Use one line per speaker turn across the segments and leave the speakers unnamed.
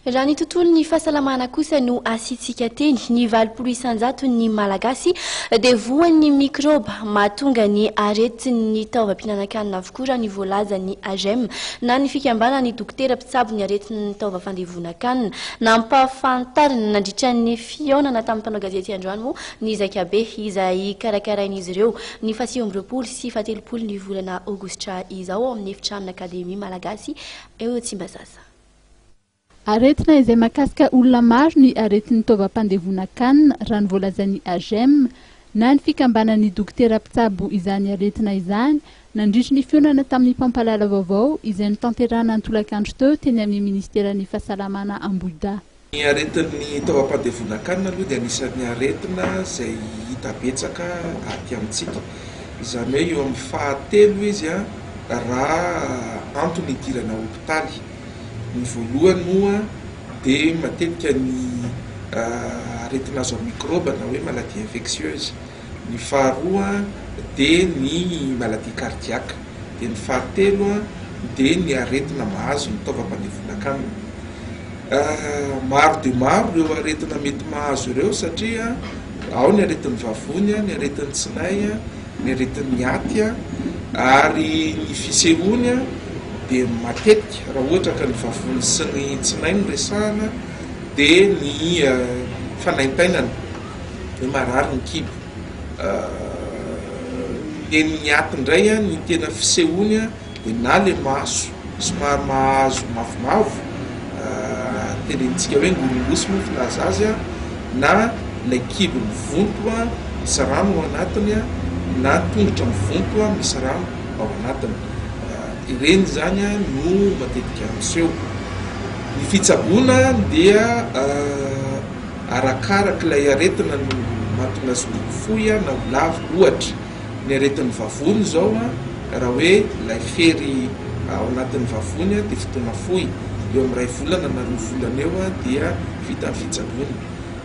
Raha ny tontolon'ny fahasalamana kosa no asiantsika teny, ny 80% ny Malagasy dia voan'ny mikraoba mahatonga ny aretin'ny taovam-pihinanan-kanina avokoa raha ny voalazan'ny AGEM na ny fikambanan'ny dokotera mpitsabo ny aretin'ny taovam-pandevonan-kanina. Nampahafantarina nandritra ny fihaonana tamin'ny mpanao gazety androany moa ny zaikabe izay karakarain'izy ireo ny faha29 sy faha-30 ny volana aogositra izao ao amin'ny efitranon'Akademia Malagasy eo Tsimbazaza.
Aretina izay mahakasika olona maro ny aretin'ny taovam-pandevonan-kanina raha ny voalazan'ny AGEM na ny fikambanan'ny dokotera mpitsabo izany aretina izany nandritry ny fihaonana tamin'ny mpampahalala vaovao izay notanterahana ny tolakandro teo teny amin'ny ministeran'ny fahasalamana Ambohidahy.
Ny aretin'ny taovam-pandevonan-kanina aloha dia anisan'ny aretina izay hita betsaka aty amintsika. Izany hoe eo amin'ny fahatelo izy raha antony hidirana hopitaly. Ny voalohany moa dia matetika ny aretina azo amin'ny mikraoba na hoe maladie infectieuse. Ny faharoa dia ny maladie cardiaque. Dia ny fahatelo dia ny aretina mahazo ny taovam-pandevonan-kanina. Maro dia maro ireo aretina mety mahazo ireo satria ao ny aretin'ny vavony, ny aretin'ny tsinay, ny aretin'ny aty ary ny fisehoany dia matetika raha ohatra ka ny vavony sy ny tsinay no resahana dia ny fanaintainana hoe marary ny kibo. Ny an'ny aty indray ny tena fisehoany dia na le maso somary mahazo mavomavo, tenenintsika hoe ngolongosy moa filaza azy, na ilay kibo mivonto misy rano ao anatiny, na tongotra mivonto misy rano ao anatiny. Ireny izany no matetika miseho. Ny fitsaboana dia arakarak'ilay aretina no mahatonga azy ho fohy na ho lava. Ohatra, ny aretin'ny vavony izao raha hoe ilay fery ao anatin'ny vavony dia fotoana fohy, eo amin'ny iray volana na roa volana eo dia vita ny fitsaboana.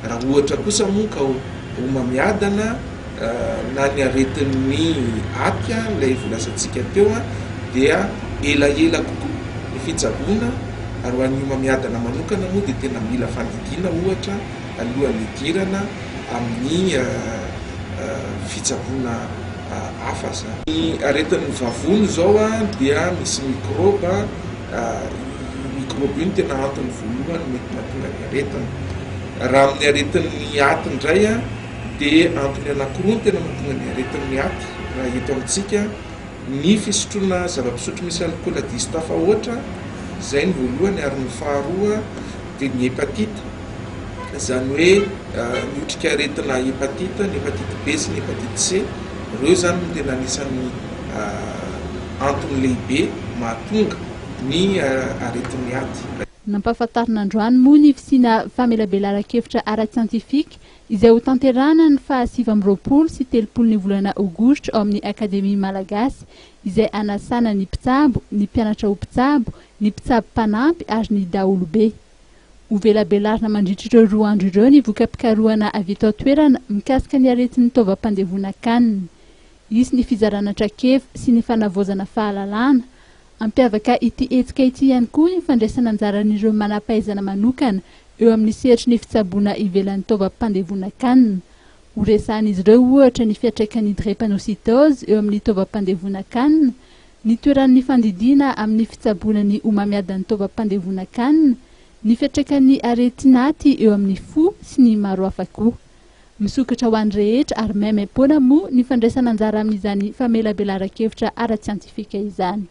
Raha ohatra kosa moa ka homamiadana na ny aretin'ny aty ilay voalazantsika teo dia elaela kokoa ny fitsaboana ary ho an'ny homamiadana manokana moa dia tena mila fandidiana ohatra alohan'ny hidirana amin'ny fitsaboana hafa izany. Ny aretin'ny vavony izao dia misy mikraoba, io mikraoba io no tena antony voalohany mety mahatonga ny aretina. Raha amin'ny aretin'ny aty indray dia antony anankiroa no tena mahatonga ny aretin'ny aty raha eto amintsika, ny fisotroana zava-pisotro misy alikaola diso tafahoatra, izay no voalohany, ary ny faharoa dia ny hepatite. Izany hoe ny otrikaretina hepatite, ny hepatite B sy ny hepatite C, ireo izany no tena anisan'ny antony lehibe mahatonga ny aretin'ny aty.
Nampahafantarina androany moa ny fisiana famelabelaran-kevitra ara-tsiantifika izay hotanterahana ny faha 29 sy 30 ny volana aogositra ao amin'ny Akademia Malagasy izay hanasana ny mpitsabo, ny mpianatra ho mpitsabo, ny mpitsabo mpanampy ary ny daholobe. Hovelabelarina mandritra ireo 2 andro ireo ny voka-pikarohana avy eto an-toerana mikasika ny aretin'ny taovam-pandevonan-kanina. Hisy ny fizarana traikefa sy ny fanavaozana fahalalana. Hampiavaka ity hetsika ity ihany koa ny fandraisana anjaran'ireo manam-pahaizana manokana eo amin'ny sehatry ny fitsaboana ivelan'ny taovam-pandevonan-kanina. Horesahan'izy ireo ohatra ny fiantraikan'ny drépanocytose eo amin'ny taovam-pandevonan-kanina, ny toeran'ny fandidiana amin'ny fitsaboana ny homamiadan'ny taovam-pandevonan-kanina, ny fiantraikan'ny aretin'aty eo amin'ny fo sy ny maro hafa koa. Misokatra ho an'ny rehetra ary maimaim-poana moa ny fandraisana anjara amin'izany famelabelaran-kevitra ara-tsiantifika izany.